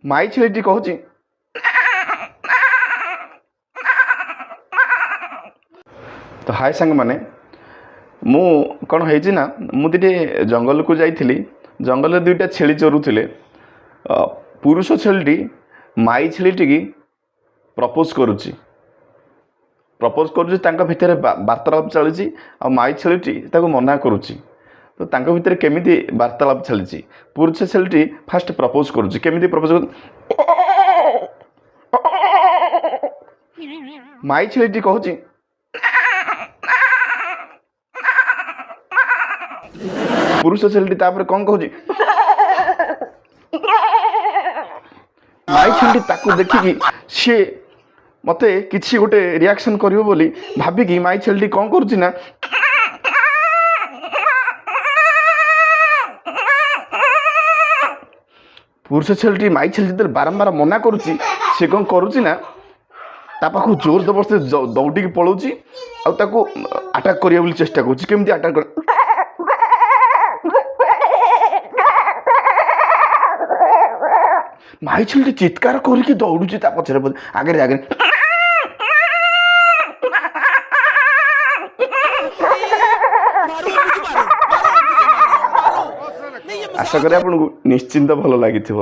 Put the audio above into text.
ମାଇ ଛେଳିଟି କହୁଛି, ତ ହାଏ ସାଙ୍ଗମାନେ, ମୁଁ କ'ଣ ହେଇଛି ନା, ମୁଁ ଦିନେ ଜଙ୍ଗଲକୁ ଯାଇଥିଲି। ଜଙ୍ଗଲରେ ଦୁଇଟା ଛେଳି ଚରୁଥିଲେ। ପୁରୁଷ ଛେଳିଟି ମାଇ ଛେଳିଟିକି ପ୍ରପୋଜ୍ କରୁଛି, ପ୍ରପୋଜ୍ କରୁଛି। ତାଙ୍କ ଭିତରେ ବାର୍ତ୍ତାଳାପ ଚାଲିଛି ଆଉ ମାଇ ଛେଳିଟି ତାକୁ ମନା କରୁଛି। ତ ତାଙ୍କ ଭିତରେ କେମିତି ବାର୍ତ୍ତାଳାପ ଚାଲିଛି? ପୁରୁଷ ଛେଳିଟି ଫାଷ୍ଟ ପ୍ରପୋଜ୍ କରୁଛି। କେମିତି ପ୍ରପୋଜ୍ କରୁଛି? ମାଇ ଛେଳିଟି କହୁଛି। ପୁରୁଷ ଛେଳିଟି ତାପରେ କ'ଣ କହୁଛି? ମାଇ ଛେଳିଟି ତାକୁ ଦେଖିକି ସିଏ ମୋତେ କିଛି ଗୋଟେ ରିଆକ୍ସନ୍ କରିବ ବୋଲି ଭାବିକି ମାଇ ଛେଳିଟି କ'ଣ କରୁଛି ନା, ପୁରୁଷ ଛେଳିଟି ମାଇ ଛେଳି ଯେତେବେଳେ ବାରମ୍ବାର ମନା କରୁଛି, ସେ କ'ଣ କରୁଛି ନା, ତା ପାଖକୁ ଜୋର ଜବରଦସ୍ତି ଦୌଡ଼ିକି ପଳାଉଛି ଆଉ ତାକୁ ଆଟାକ୍ କରିବ ବୋଲି ଚେଷ୍ଟା କରୁଛି। କେମିତି ଆଟାକ୍ କର? ମାଇ ଛେଳିଟି ଚିତ୍କାର କରିକି ଦୌଡ଼ୁଛି ତା ପଛରେ ପଛରେ, ଆଗରେ ଆଗରେ। ଆଶା କରେ ଆପଣଙ୍କୁ ନିଶ୍ଚିନ୍ତ ଭଲ ଲାଗିଥିବ।